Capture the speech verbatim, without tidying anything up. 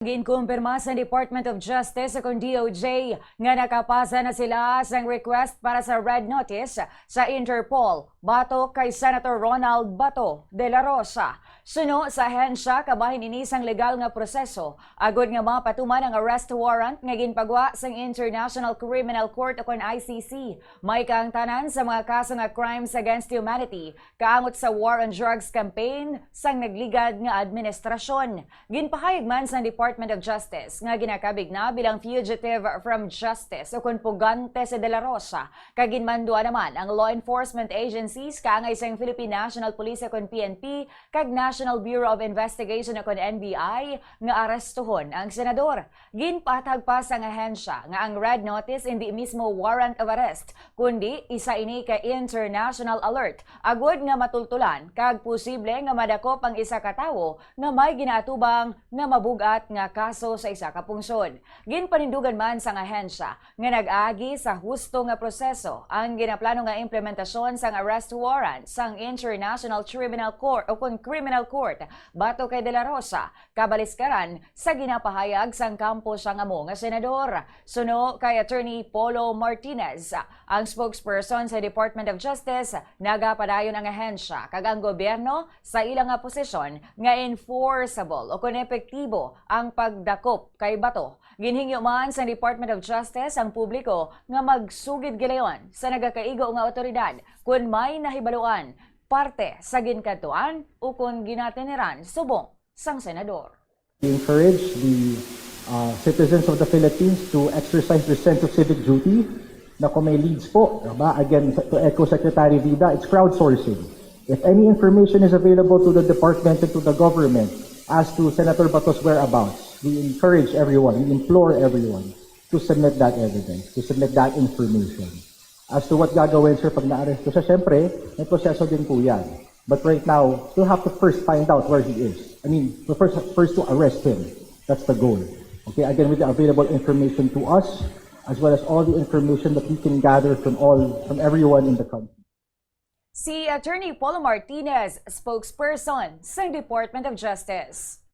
Ginkumpirma sa Department of Justice o kon D O J nga nakapasa na sila sang request para sa red notice sa Interpol batok kay Senator Ronald Bato de la Rosa. Suno sa ahensya, kabahin ini sang legal nga proseso agod nga mapatuman ang arrest warrant nga ginpagwa sang International Criminal Court o kon I C C. May kaangtanan sa mga kaso nga crimes against humanity kaangot sa war on drugs campaign sang nagligad nga administrasyon. Ginpahayag man sang Department of Justice nga ginakabig na bilang fugitive from justice o kon pugante si De La Rosa, kag ginmanduan naman ang law enforcement agencies kaangay sang Philippine National Police o kon P N P kag National Bureau of Investigation o kon N B I nga arestuhon ang senador. Ginpatag pa sang ahensya nga ang red notice indi mismo warrant of arrest, kundi isa ini ka international alert agud nga matultulan kag posible nga madakop ang isa ka tawo nga may ginaatubang nga mabug-at nga kaso sa isa ka pungsod. Ginpanindugan man sang ahensya nga nag-agi sa husto nga proseso ang ginaplano nga implementasyon sang arrest warrant sang International Criminal Court o kon Criminal Court batok kay De La Rosa, kabaliskaran sa ginapahayag sang kampo sang amo nga senador. Suno kay Attorney Polo Martinez, ang spokesperson sa Department of Justice, nagapadayon ang ahensya kag ang gobyerno sa ila nga posisyon nga enforceable o kon epektibo ang pagdakop kay Bato. Ginhingyo man sa Department of Justice ang publiko nga magsugid gilayon sa nagakaigo nga awtoridad kon may nahibaluan parte sa ginkadtuan o kon ginatiniran subong sang senador. We encourage the uh, citizens of the Philippines to exercise their sense of civic duty na kung may leads po, diba? Again, to echo Secretary Vida, it's crowdsourcing. If any information is available to the department and to the government as to Senator Bato's whereabouts, we encourage everyone, we implore everyone to submit that evidence, to submit that information. As to what gagawin, sir, pag naaresto siya, syempre, may proseso din po yan. But right now, we'll have to first find out where he is. I mean, we first, first to arrest him. That's the goal. Okay, again, with the available information to us, as well as all the information that we can gather from all, from everyone in the country. Si Attorney Polo Martinez, spokesperson sa Department of Justice.